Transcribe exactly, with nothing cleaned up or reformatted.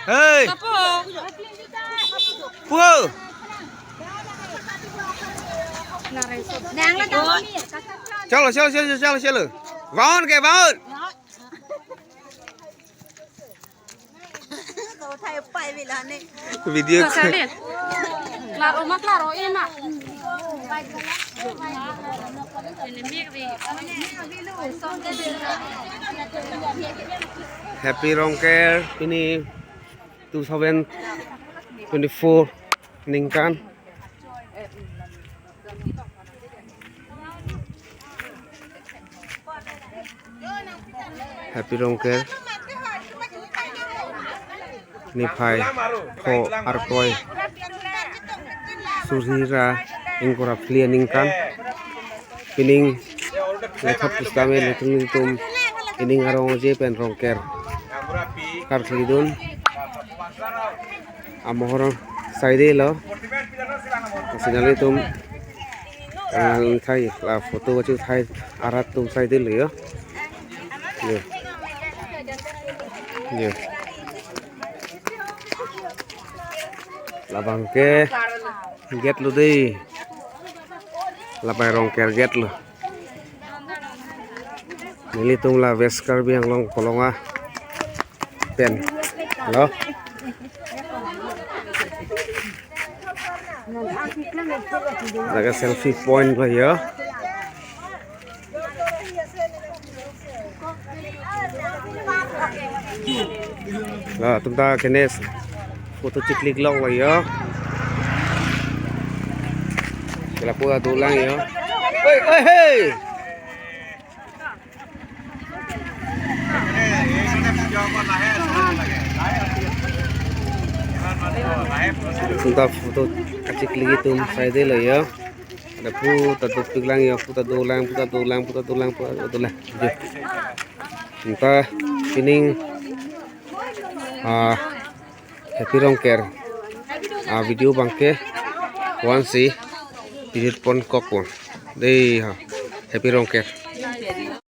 Hey. Kapo. Pu. Nang la tang. Chalo, chalo, chalo, chalo, chalo. Bangun ke, bangun. Video. Klaro ma, klaro ema. Happy Rongker pini two thousand twenty-four ningkan. Happy Rongker niphai pho Arkoi suri ra ingkoi ra phli aningkan. Pining lethap pusitame nelitum ining arong oje pen Rongker karkli dun. Amohor saidelo. Lasi nelitum, ah, thai la photo kachu thai arat atum saidelo yo. Yo. Yo. Labang ke gate lo dei. Lapen Rongker gate lo. Nelitum la West Karbi Anglong Kolonga pen lo. Lake selfie point lo yo. Latum ta kenes photo chiklik lok lo yo. Kela pura dolang yo. Hey, hey, hey. Latum ta photo kachiklik atum saidelo yo. Ada pu ta dopik lang yo, pu ta dolang, pu ta dolang, pu ta dolang, pu ta dolang. Yo. Latum ta pining, ah, Happy Rongker, ah, video abangke vansi visit pon kok pon dei ha. Happy Rongker.